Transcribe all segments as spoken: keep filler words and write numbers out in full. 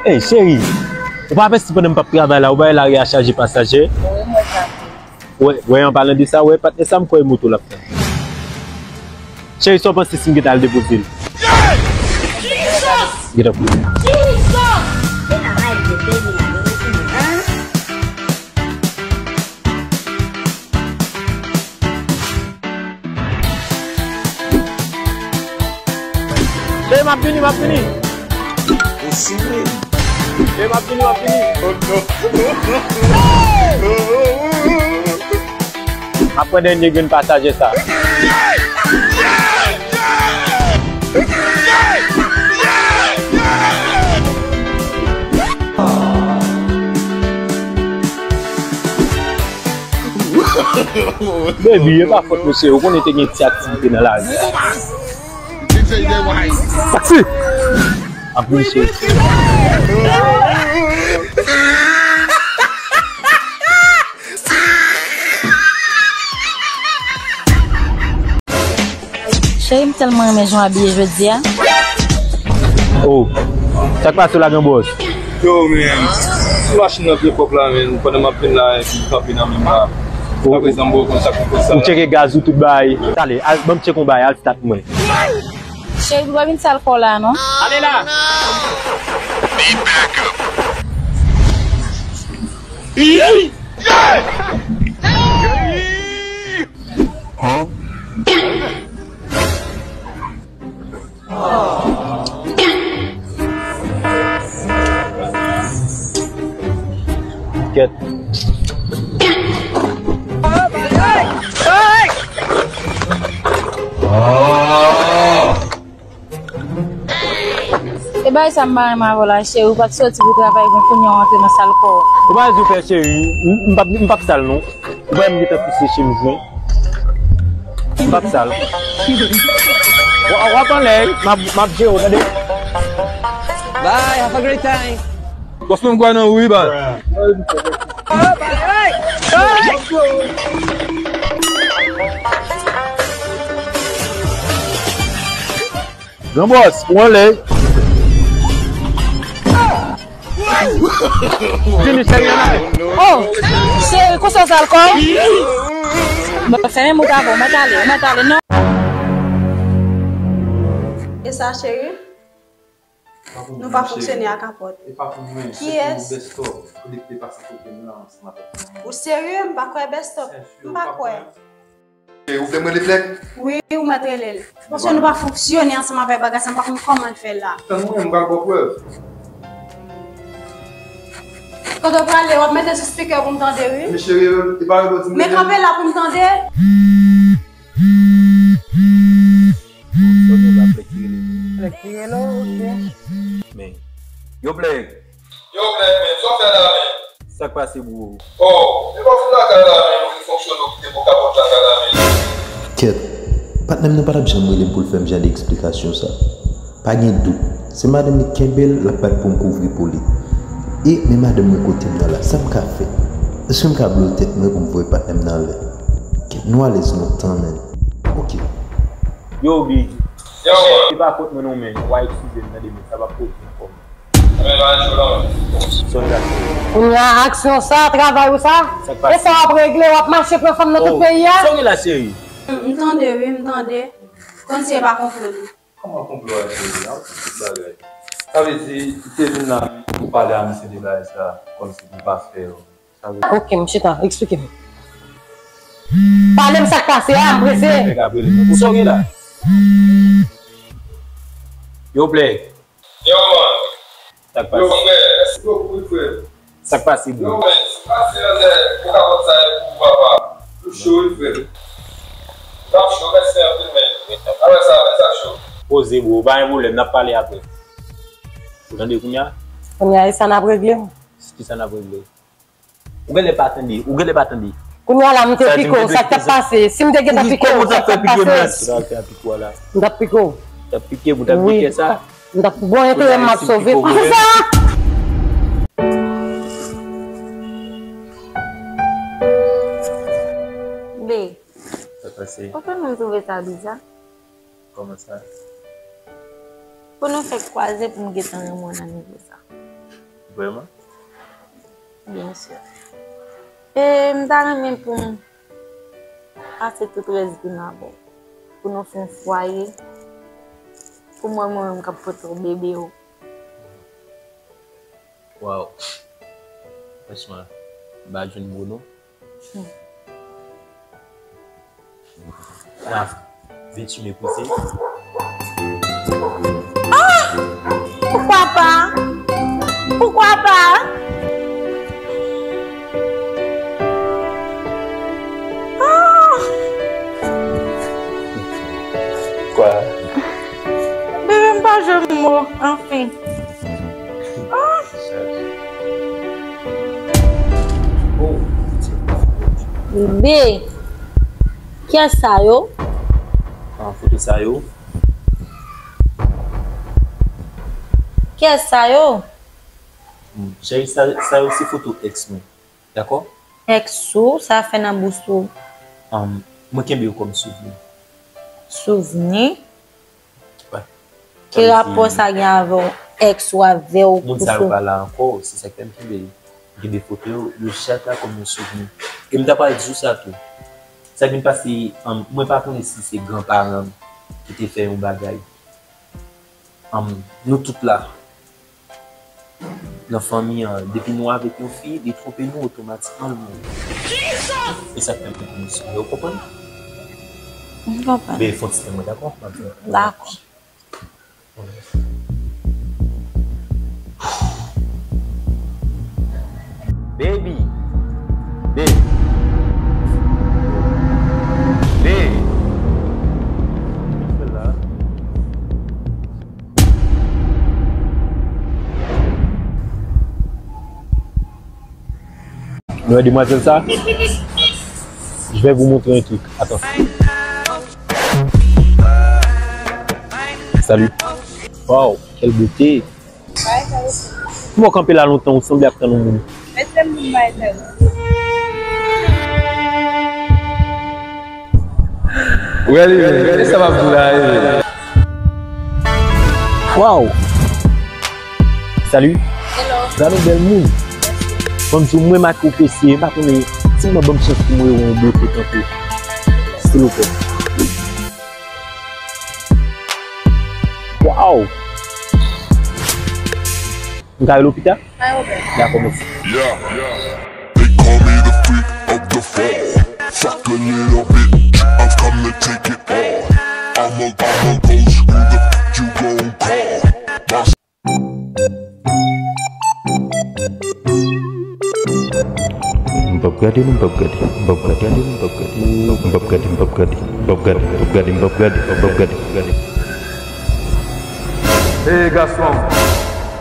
Ey, cheri, ou pa vesti pandan m p ap travay la, ou bay lari a chaje pasaje? Wi, mwen sa. Wè, wè, an palan de sa, wè, patnè sa m kwè e moto l ap pran. Cheri, sa w panse si m gentan al depoze l? Gentan kouri. Ey, m ap vini, m ap vini. Ou sou mwen. Ey, m ap vini, m ap vini. Oh, non. M ap pran dènye grenn pasaje sa. Baby, e pa fòt misye, ou konnen te gen ti aktivite nan lari a. Taxi! Ap vin cheri. Cheri, m tèlman renmen jan w abiye jodi a. Oh, sa k pase w la, gran bòs? Yo, men, si machin nan byen pwòp la, men, pandan m ap vin la, epi kanpe nan menm la. Aprezan, m ba w konn sa k pou fè sa. Ou tcheke gaz ou, tout bagay. Tale, al, ban m tcheke yon bagay, al stat mwen. Cheri, pou pa vin sal kò w la, non. Ale la! Kèt. E bagay sa m pa renmen avè w la, cheri, ou pa t soti pou travay, men kounye a w antre nan sal kò w. Ou pa di w fè cheri, m, m p ap, m p ap sal non. Ou pa wè m gentan pouse chemiz mwen. M p ap sal. W, w ap anlè, m ap, m ap jere w, tande? Bye, have a great time. Bòs mwen m kwè nan ou wi, bye. Gran bòs, ou anlè. Vini, cheri, ann ale. Oh, cheri, konsa w sal kò w? Bon, fèmen bout avè w, mèt ale, mèt ale, non. E sa, cheri? Nou pa fonksyone ak kapòt. E pa pou mwen, se pou Bèstò. Kiyès? Ou te pase kote m nan ansanm avèk manman. Ou serye? M pa kwè Bèstò. M pa kwè. E ou vle m rele Blèk? Wi, ou mèt rele l. Paske nou pa fonksyone ansanm avèk bagay sa, m pa konn kòman l fè la. Tann mwen, m pral ba w prèv. Kote w prale, w ap mete sou speaker pou m tande, wi. Men cheri, e pa rele w di m rele. Men kanpe la pou m tande. Sòt nan zafè ki rele m. Lè ki rele w, ok. Men, yo, Blèk. Yo, Blèk, men, sa w fè la, men? Sa k pase, bro? Oh, e pa fout lakay la, men, ou vin fonksyone, ou kite bò kapòt lakay la, men. Kèt, patnè m nan pa t ap janm rele m pou l fè m jan de eksplikasyon sa. Pa gen dout, se madanm li k kenbe l, l ap bat pou m kouvri pou li. E, men madanm mwen kote m nan la, sa m ka fè? Èske m ka blowe tèt mwen pou m voye patnè m nan anlè? Kèt, nou alèz lontan, men. Ok. Yo, Big. Yo, man. Se pa fòt mwen non, men. W a eskize m, tande, men sa p ap pwoduit ankò, men. Sa w gade? Kounye a, aksyon sa, travay ou sa? Sa k pase? E sa w ap regle, w ap mache pran fanm nan tout peyi a? Oh, sa w gen la, cheri? M, m tande, wi, m tande. Kòmsi e pa konplo li. Kòman konplo a, cheri? An tout bagay. Sa vle di, ou te vin la pou pale a misye de bagay sa, kòmsi pou l pa fè yo. Ok, m chita, eksplike m. Pale m sa k pase a, m prese. Nèg ap rele m. Pou sa w gen la? Yo, Blèk. Yo, man. Sa k pase? Yo, frè, èske w kouri, frè? Sa k pase, bro? Yo, men, si pase anlè, ou ka pran sa e pou papa. Ou cho, wi, frè. N ap cho, mèsi anpil, men. Apre sa, men sa cho. Poze, bro, pa gen pwoblèm, n ap pale apre. Ou tande kounye a? Kounye a, e sa n ap regle? Kisa n ap regle? Ou genlè pa tande, ou genlè pa tande. Kounye a la, m te pike w, sa k t ap pase? Si m te gentan pike w, sa k t ap pase? Sa w te ap pike w la? M t ap pike w. T ap pike, ou t ap gen kè sa? M t ap, bon, enterè m ap sove. Pa fè sa! Be, sa pase? Ou konn mwen twouve sa biza? Kòman sa? Pou nou fèk kwaze pou m gentan renmen w nan nivo sa. Vrèman? Byen si. E m ta renmen pou m pase tout rès vi m avè w. Pou nou fè yon fwaye. Pou mwen, mwen menm k ap pote w bebe w. Waw. Franchman, m pa jwenn mo non. Hmm. La, vèt ui me pouse. Ah! Pourquoi pas? Pourquoi pas? Ah! Kwa? Bebe, m pa jwenn mo, anfen. Ah! Oh, Bebe, kiyès sa yo? Ah, foto sa yo. Kiyès sa yo? Hmm, cheri, sa, sa yo se foto ex mwen. Dakò? Ex ou, sa fè nan bous ou? Um, mwen kenbe yo kòm souvni. Souvni? Wè. Ki rapò sa gen avè w, ex ou avè w? Moun sa yo pa la ankò, se sa k fè m kenbe, m kenbe foto yo, yo chak la kòm yon souvni. E m ta pral di w sa tou. Sa k vin pase, um, mwen pa konnen si se granparan m ki te fè yon bagay. Um, nou tout la. Nan fanmi an, depi nou avèk yon fi, li twonpe nou, otomatikman l mouri. E sa k fè m te konnen souvni. Ou konprann? M konprann. Men fè yon ti tan mwen, dakò? M ap vin. Dakò. Baby. Baby. Baby. Nou wè demwazèl sa? Je vais vous montrer un truc. Attends. Salut. Wow, quelle beauté. Kòman w kanpe la lontan, ou sanble ap tann yon moun? Mesye m vin bay tèl. Wè li, wè li, sa m ap di w la, e. Wow! Salut! Hello! Gade yon bèl moun! Ban m di w, mwen make w prese, m pa konnen, tèlman ban m chans pou mwen wè yon bote kanpe. Silvouplè. Wow! M ka rele w pita? Dakò, mèsi. Yeah, yeah. They call me the freak of the fall. Fuck a little bitch, I'm coming to take it all. I'm a, I'm a ghost, who the fuck you gon' call? My M p ap gade, non, m p ap gade. M p ap gade, non, m p ap gade. M p ap gade, m p ap gade. M p ap gade, m p ap gade, m p ap gade, m p ap gade, m p ap gade. Hey, gason,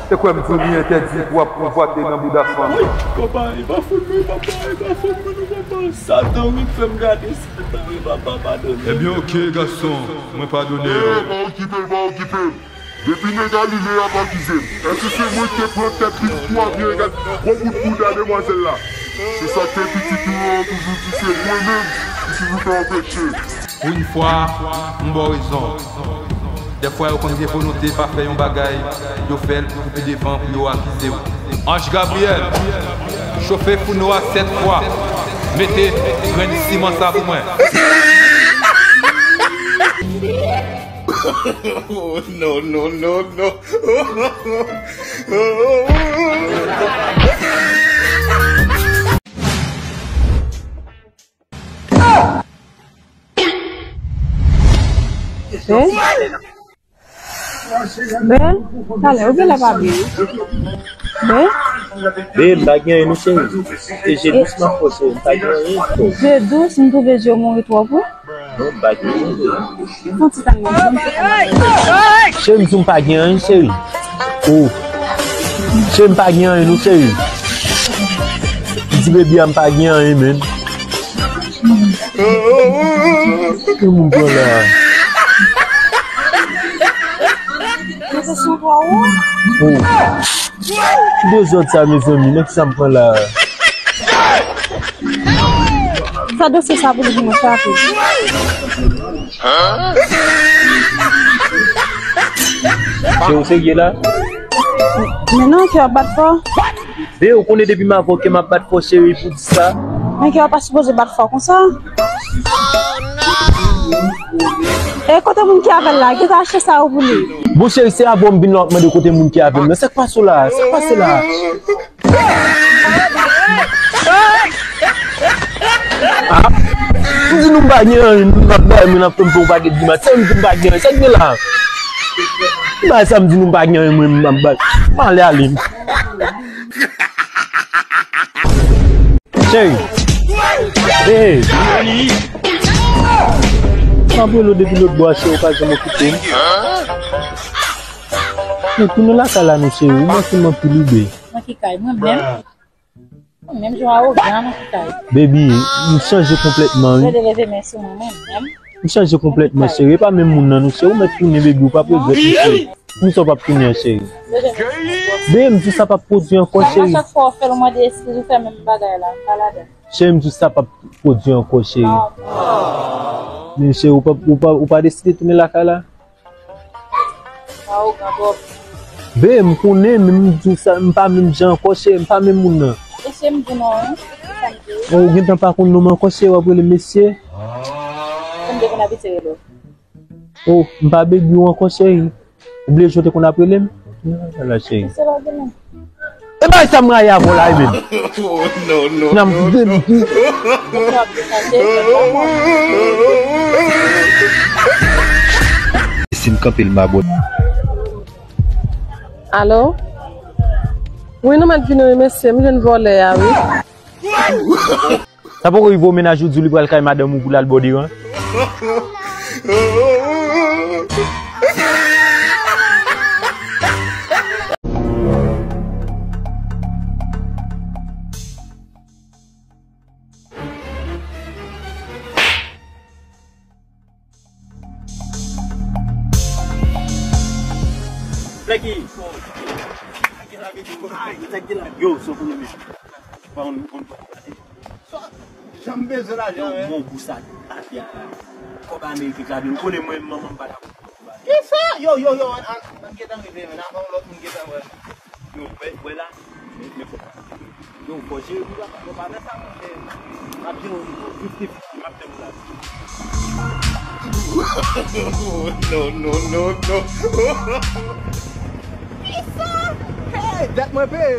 te kwè m di w li entèdi pou w ap konvwate nan bouda fanm? Wi, papa, e pa fout mwen, papa, e pa fout mwen, non, papa. Satan, wi, k fè m gade, Satan, wi, papa, padone m. Ebyen, oke, gason, mwen padone w. Hey, pa okipe l, pa okipe l. Depi nèg a rive ap akize m. Èske se mwen ki te pran tèt li sou avyon egal gwo bout bouda demwazèl la? Se sa k fè pitit ou yo toujou di se mwen menm ki toujou fè anpeche. Pou yon fwa, m ba w rezon. Dèfwa yo konn gen volonte pa fè yon bagay, yo fè l pou pi devan pou yo akize w. Ange Gabriel, chofe founo a sèt fwa. Mete grenn siman sa pou mwen. Oh, no, no, no, no. Hein? Ben, talè, ou genlè pa byen, wi. Ben? Ben, m pa gen anyen non, cheri. E je dous m ap fè w, cheri, m pa gen anyen pou w. Je dous, m twouve je w mouri twòp, wi. Non, m pa gen anyen, cheri. Fè yon ti tan nan. Cheri, m di w m pa gen anyen, cheri. Oh. Cheri, m pa gen anyen non, cheri. M di bebi a m pa gen anyen, menn. Ki moun pran la? Mete sou vwa ou. Oh. Ki dezòd sa, mezanmi? Nan ki sa m pran la? Sa dosye sa pou li vin frape. Se ou serye la? Men non, kè w ap bat fò. Be, ou konnen depi m avè w kè m ap bat fò, cheri, pou di sa. Men kè w pa sipoze bat fò konsa. E kote moun ki avè l la? Ki ta achte sa yo pou li? Bon, cheri, se avè w m vin la, w ap mande kote moun ki avè m nan. Sa k pase w la? Sa k pase la? Ah, m di nou m pa gen anyen, m ap bay moun ap tonbe yon pakèt di mat. Sa m di m pa gen anyen, sa k gen la? M bay sa m di nou m pa gen anyen, mwen m ap bay. M ale ale. Cheri. Hey. M ap rele w depi lòt bò a, cheri, ou pa janm okipe m. Nou tounen lakay la, non, cheri. Ou manke m anpil, wi, be. Nan ki kay? Mwen menm? Mwen menm jan awogan nan ki kay? Baby, m chanje konplètman, wi. Rete leve men sou mwen, mwen menm. M chanje konplètman, cheri. E pa menm moun nan, non, cheri. Ou mèt tounen, baby. Ou p ap regrèt, non, cheri. Konbyen sa w p ap tounen an, cheri? Baby, m di sa p ap pwodui ankò, cheri. A chak fwa w fè l, ou mande eskiz, ou fè menm bagay la. M pa ladan. Cheri, m di sa p ap pwodui ankò, cheri. Men cheri, ou pa, ou pa, ou pa deside tounen lakay la? Awogan twòp. Be, m konnen, men m di w sa, m pa menm jan ankò, cheri, m pa menm moun nan. Mesye m di non, wi. Sa m di w. Oh, ou gentan pa konn non m ankò, cheri, w ap rele m mesye. Sa m te konn abitye rele w. Oh, m pa baby w ankò, cheri. Ou bliye jan w te konn ap rele m? Ala, cheri. Mesye pa gen non. E bay sa m rayi avè w la, e menm. Oh, no, no, no, no. Si m kanpe l, m abòne. Alo? Wi, nou mèt vini, wi, mesye. M jwenn vòlè a, wi. Sa poko rive w, mennaj ou di w li pral kay madanm ou pou l al bò deran? Flèki. Yo, so pou mwen. Pa on, on. Janm bezwen lajan, yo, men. Bon, pou sa, atè a la. Kòb Amerik la, ou konnen mwen, manman m pa dakò. Kisa? Yo, yo, yo, ann, ann, ann gentan rive, men avan yon lòt moun gentan wè. Yo, wè, wè la, men, men fò pa. Yo, fò jere pou papa, fò pa fè sa, monchè. M ap jere w fifty fifty, m ap fè moun la. No, no, no, no. Kisa? Hey, dat mwen peye.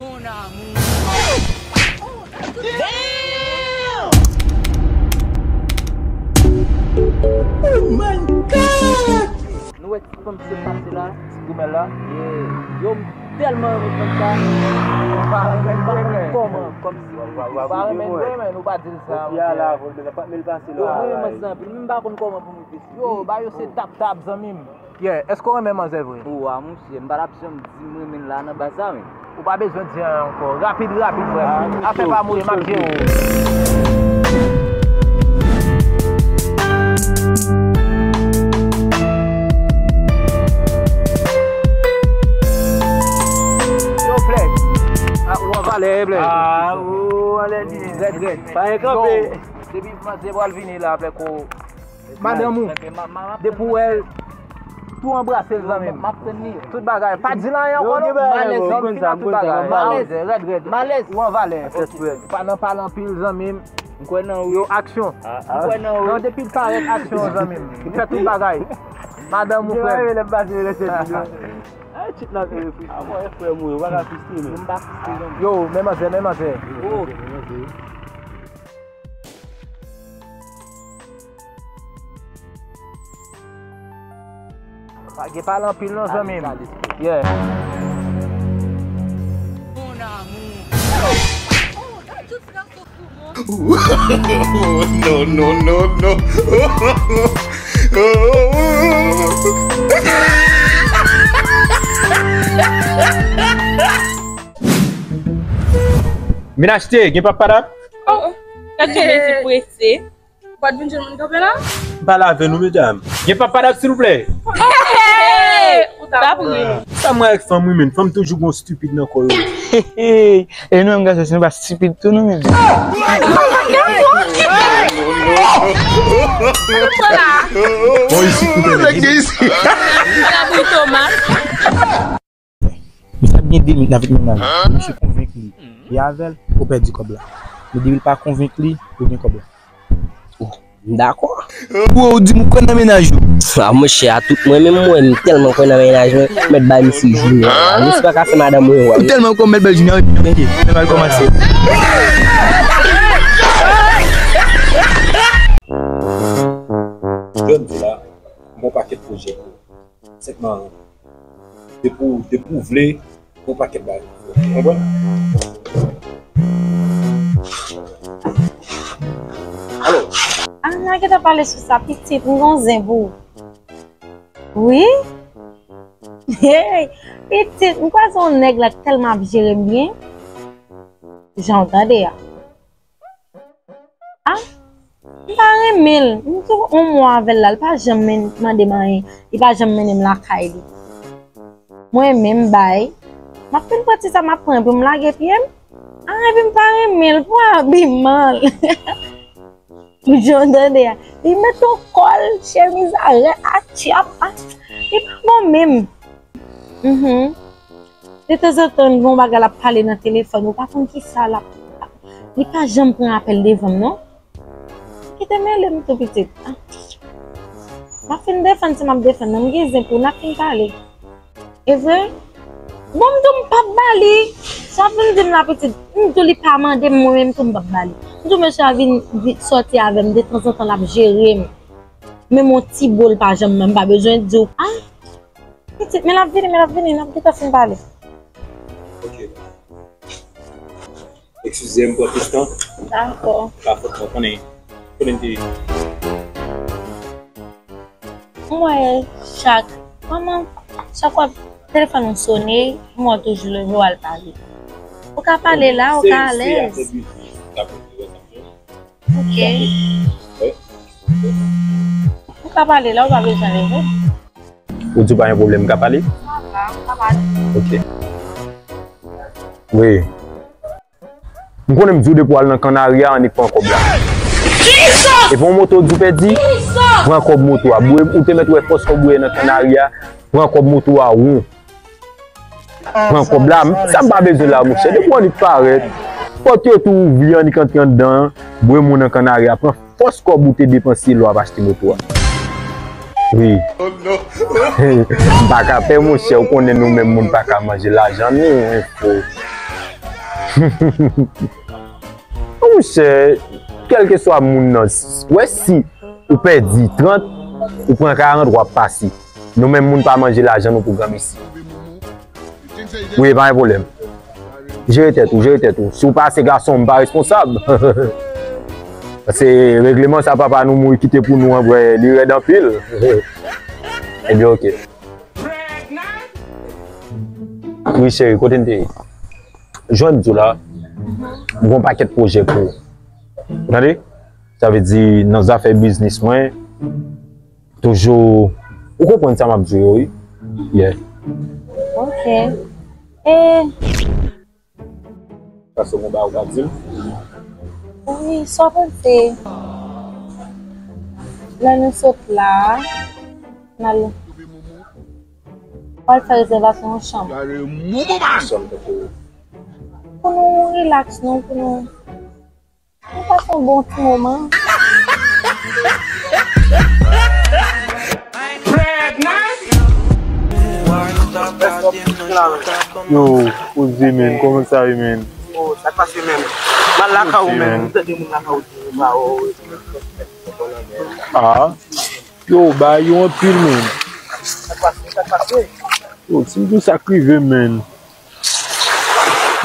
Mon amour. Damn! Oh my God! Nou wè ti fanm se pase la, ti goumèl la. Yo, m tèlman renmen fanm sa. M pa renmen kòman, kòmsi. M pa renmen vre, men nou pa di l sa, monchè. Yo, m renmen manzè anpil, men m pa konn kòman pou m rive sou li. Yo, ba yo se tap tap, zanmi m. Yeah, èske w renmen manzè vre? Ou a, monchè, m pa t ap janm di m renmen l la nan baz la, men. Ou pa bezwen di anyen ankò. Rapid, rapid, frè m. Afè pa mouri, m ap jere w. Yo, Flèk. Ah, ou an valè, Flèk. Ah, ou anlè li. Rèd, rèd. Pa gen kanpe. Yo, depi manzè pral vini la, Flèk, ou Madanm ou, depi w wè l, tou anbrase l, zanmi m. Tout bagay. Pa di l anyen ankò non. Malèz, zanmi m, fini ak tout bagay. Malèz, rèd, rèd. Malèz. Ou an valè. Pa nan pale anpil, zanmi m. M kwè nan ou. Yo, aksyon. M kwè nan ou. Non, depi l parèt, aksyon, zanmi m. Li fè tout bagay. Madanm ou, frè m. Ay, tit la, eh, frè m, ou pa ka fristre, men. M pa fristre, zanmi m. Yo, men manzè, men manzè. Oh. Pa gen pale anpil non, zanmi m. Yeah. Mon amour. No, no, no, no. Vin achte, gen papadap? Oh, oh. Gad jan Bezi prese. Ou pa t vin jwenn moun kanpe la? M pale avè nou, medam. Gen papadap, silvouplè? Hey! Ou Sa pou rele. Sa mwen avèk fanm wi, men fanm toujou gon stupid nan kò yo. E nou menm gason, si nou pa stupid tou nou menm. Bon, isi pou tèlè. Sa pou Thomas. Misye ap gen de minit nan vit mennaj. Misye konvenk li. Li avè l, ou pèdi kòb la. Men depi l pa konvenk li, ou gen kòb la. M dakò. Bro, ou di m ou kwè nan mennaj ou. A monchè, a tout mwen menm mwen, m tèlman kwè nan mennaj mwen, mèt bay misye jounen. Misye pa ka fè madanm mwen wè. Ou tèlman kwè mèt bay jounen, ok, mèt bay kòmanse. Jodi la, m gon pakèt pwojè pou ou. Sèlman, depi w, depi w vle, gon pakèt bagay. Ou konprann? Alò. Ah, n a gentan pale sou sa, pitit, m gon zen pou ou. Wi? Hey, pitit, m kwaze yon nèg la tèlman ap jere m byen. Jan w tande a. Ah, m pa renmen l. M tou yon mwa avè l la, l pa janm men- mande m anyen. Li pa janm mennen m lakay li. Mwen menm bay. M ap fin pran ti sa m ap pran pou m lage pye m. Ah, epi m pa renmen l pou abiman l. Pou jan w tande a. Li met yon kòl, chemiz a rèd, a tchap. Ah, li pa bon menm. Mhm. Detanzantan, l gen yon bagay l ap pale nan telefòn, ou pa konn kisa l ap. Li pa janm pran apèl devan m, non. Kite mele m tou, pitit. Ah. M ap fin defann sa m ap defann nan, m gen zen pou n ap fin pale. E vre? Bon, m tou m p ap ba li. Sa vin di m la, pitit, m tou li pa mande m, mwen menm tou m p ap ba li. M tou mesye a vin, vin sòti avè m, detanzantan l ap jere m. Menm yon ti bo l pa janm ban m, m pa bezwen di w. Ah. Pitit, men l ap vini, men l ap vini, n ap gentan fin pale. Ok. Eskize m pran plis tan. Dakò. Pa fòt mwen, konnen. Konnen m te. M wè chak, kòman, chak fwa telefòn ou sone, m wè w toujou leve w al pale. Ou ka pale la, ou ka alèz. Ok. Ou ka pale la, ou pa bezwen leve. Ou di w pa gen pwoblèm, m ka pale? Sa va, ou ka pale. Ok. Wi. M konnen m di w depi w al nan Kannari a, annik pran kòb la. Epi yon moto w di w pèdi, pran kòb moto a. Bouye, ou te mèt wè fòs kòb ou ye nan Kannari a, pran kòb moto a, won. Pran kòb la, sa m pa bezwen la, monchè. Depi w annik parèt, pòt yo tou ouvri, annik antre anndan an, bouye moun nan Kannari a, pran fòs kòb ou te depanse lè w ap achte moto a. Wi. M pa ka pè, monchè, ou konnen nou menm moun pa ka manje lajan nou, enfo. Monchè, kèlkeswa moun nan, wè si ou pèdi trant, ou pran karant, w ap pase. Nou menm moun pa manje lajan nou pou granmesi. Wi, pa gen pwoblèm. Jere tèt ou, jere tèt ou. Si w pase gason, m pa responsab. Paske regleman sa papa nou mouri kite pou nou an, vre, li rèd anpil. Ebyen, ok. Wi, cheri, kote n te ye? Jan m di w la, m gen yon pakèt pwojè pou ou. Tande? Sa vle di, nan zafè biznis mwen, toujou, ou konprann sa m ap di w yo, wi. Yeah. Ok. E Paske w gen bagay ou ka di m. Wi, sa w panse? Lè nou sot la, n al pral fè rezèvasyon yon chanm. Sa m tankou Pou nou rilaks, non, pou nou, nou pase yon bon ti moman. Yo, poze men, kòman sa ye men? Oh, sa k pase men? M al lakay ou men, m tande moun lakay ou di ou pa wè w. Ah, yo, ba yo anpil men. Sa k pase, sa k pase? Yo, si m di w sa k rive men.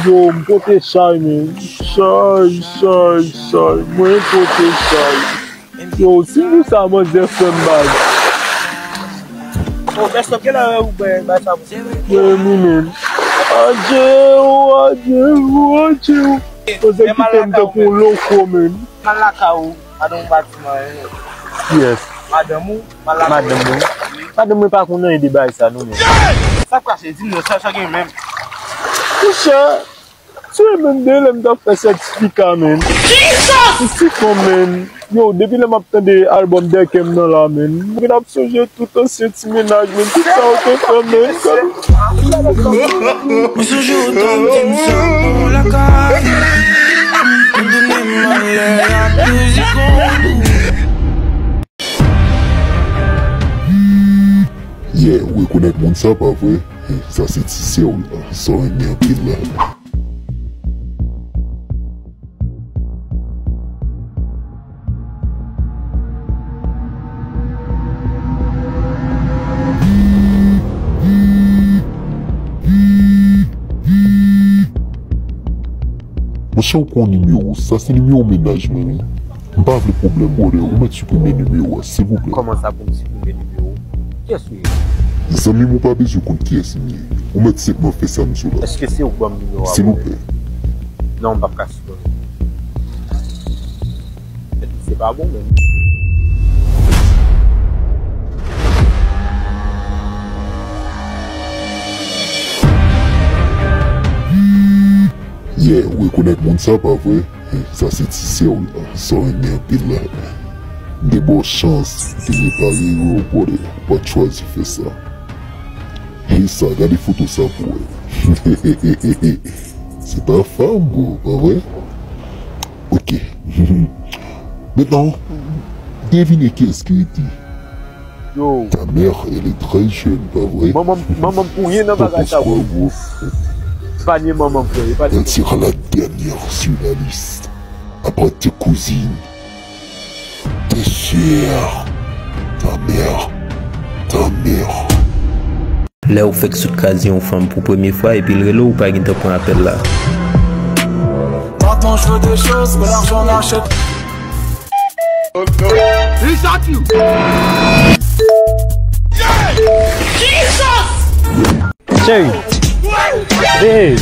Yo, m pote chay men. Chay, chay, chay. Mwen pote chay. Yo, si m di w sa manzè fè m baz. Oh, bèsto, kilè ou bay bay sa pou se vre? Mwen ri men. Adje, oh, adje, oh, adje. Poze kite m tankou loko men. M al lakay ou, madanm ou pa di m anyen. Yes. Madanm ou, m al lakay ou. Madanm mwen. Madanm mwen pa konn anyen de bagay sa non, men. Sa k pase? Di m non, sa, sa gen menm? Monchè, se menm de lè m t ap fè sètifika, men. Sikonn, men. Yo, depi lè m ap tande albòm Dèkè m nan la, men. Mwen ap sonje tout ansyen ti mennaj, men. Tout sa yo te fè, men. Mwen sonje w tan m te m sòt bò lakay. Mwen tounen m anlè ak mizik ou. Yeah, ou rekonèt moun sa, pa vre? Sa se ti sè w la, sa w renmen anpil la. Monchè, ou konn nimewo, sa se nimewo mennaj mwen, wi. M pa vle pwoblèm, brother. Ou mèt siprime nimewo a, silvouplè. Kòman sa pou m siprime nimewo? Kiyès ou ye? Zanmi m, ou pa bezwen konn kiyès m ye. Ou mèt senpman fè sa m di w la. Èske se ou k ban m nimewo a? Silvouplè. Non, m p ap ka siprime. Se pa bon, menm. Yeah, ou rekonèt moun sa, pa vre? Sa se ti sè w la, sa w renmen anpil la. M te ba w chans, m te repare erè w, brother. Ou pa t chwazi fè sa. Hey sa, gade foto sa pou wè. Se ta fanm, bro, pa vre? Ok. Maintenant, devine kiyès ki rete. Yo. Ta mère, elle est très jeune, pa vre? Manman m, manman m pou ryen nan bagay sa, bro. Epanye manman m, frè. Epanye. Elle sera la dernière sur la liste. Après tes cousines, tes sœurs, ta mère, ta mère. Lè ou fèk sot kazye yon fanm pou premye fwa epi l rele w, ou pa gentan pran apèl la. Quand on joue des choses, que l'argent n'achète. He shot you. Cheri. Babe.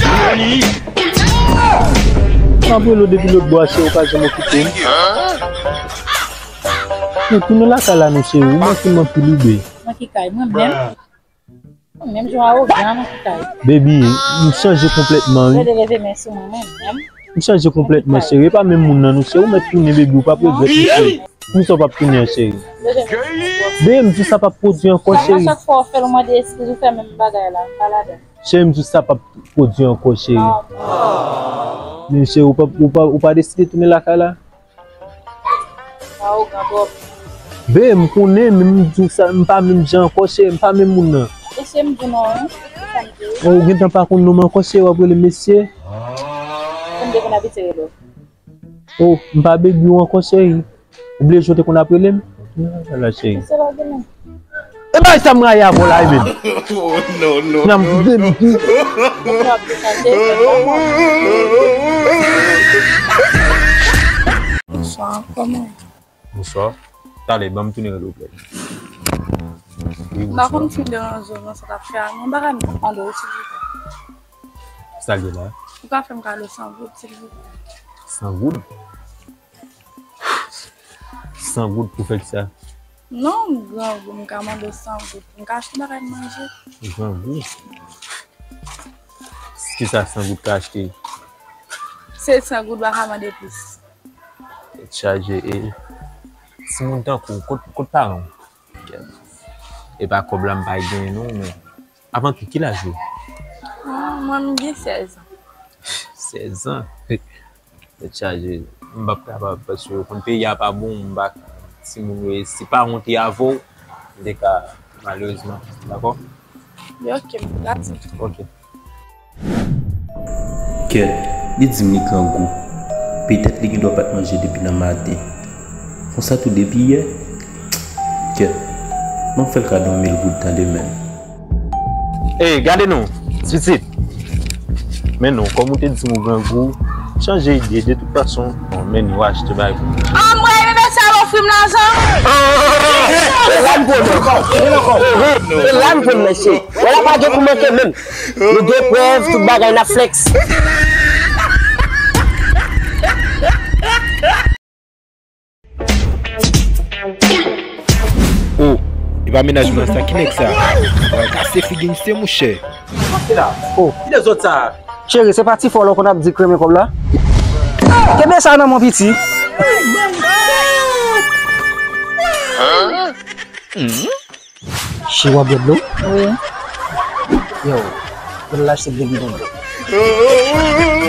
M ap rele w depi lòt bò a, cheri, ou pa janm okipe m. Nou tounen lakay la, non, cheri. Ou manke m anpil, wi, babe. Nan ki kay? Mwen menm. Menm jan awogan nan ki kay. Baby, m chanje konplètman, wi. Rele leve men sou mwen, mwen menm. M chanje konplètman, cheri. E pa menm moun nan, non, cheri. Ou mèt tounen, baby. Ou p ap regrèt li, cheri. Poukisa w p ap tounen an, cheri? Baby, m di sa p ap pwodui ankò, cheri. A chak fwa w fè l, ou mande eskiz, ou fè menm bagay la. M pa ladan. Cheri, m di sa p ap pwodui ankò, cheri. Men cheri, ou pa, ou pa, ou pa deside tounen lakay la? Awogan twòp. Be, m konnen, men m di w sa, m pa menm jan ankò, cheri, m pa menm moun nan. Mesye, m di w non, wi. Sa m di w. Oh, ou gentan pa konn non m ankò, cheri, w ap rele m mesye? Ou m te konn abitye rele w. Oh, m pa baby w ankò, cheri. Ou bliye jan w te konn ap rele m? Ala, cheri. Se pa de menm. E bay sa m rayi avè w la, e menm. Oh, non, non, non, non. Bonswa, kòman? Bonswa. Talè, ban m tounen rele w, plè. Wi, m pa konn si m deranje w nan sa w t ap fè a, non, bagay m t ap mande w, silvouplè. Sa l ye la? Ou ka fè m kado san goud, silvouplè? San goud? San goud pou fè kisa? Non, grangou, m ka mande w san goud pou m ka achte bagay manje. Grangou? Kisa san goud ka achte? Se san goud, w pa ka mande plis. Tèt chaje, e timoun tankou w, kot, kot paran w? E pa kòb la m pa genyen non, men avan tou, ki laj ou? Ah, mwen, m gen sèz an. Sèz an? Tèt chaje. M p ap kapab, paske yo konn peyi a pa bon, m pa, timoun yo, si paran w te avè w, m te ka, malerezman, dakò? Yo, ok, m gati. Ok. Kèt, li di m li grangou. Petèt li gendwa pa t manje depi nan maten. Konsa tou depi yè? Kèt, ban m fè l kado yon mil goud tande, men. Ey, gade non, pitit. Men non, kòm ou te di m ou grangou, chanje ide, de tout fason, bon, men nou achte bagay pou mwen. Anmwey, men sa w ofri m lajan. E la m pran ankò, e la m pran, mesye. Wè la pa gen pou manke menm. Nou gen prèv, tout bagay n ap flex. Oh, e Pa menaj mwen sa, ki nèg sa? Pral kase figi misye, mouchè. Oh. Ki lè zòt sa? Cheri, se pa ti fò la w konn ap di k renmen kòb la? Kenbe sa nan men w, piti. Cheri, w ap bwè dlo? Wi. Yo, mwen al achte de bidon dlo.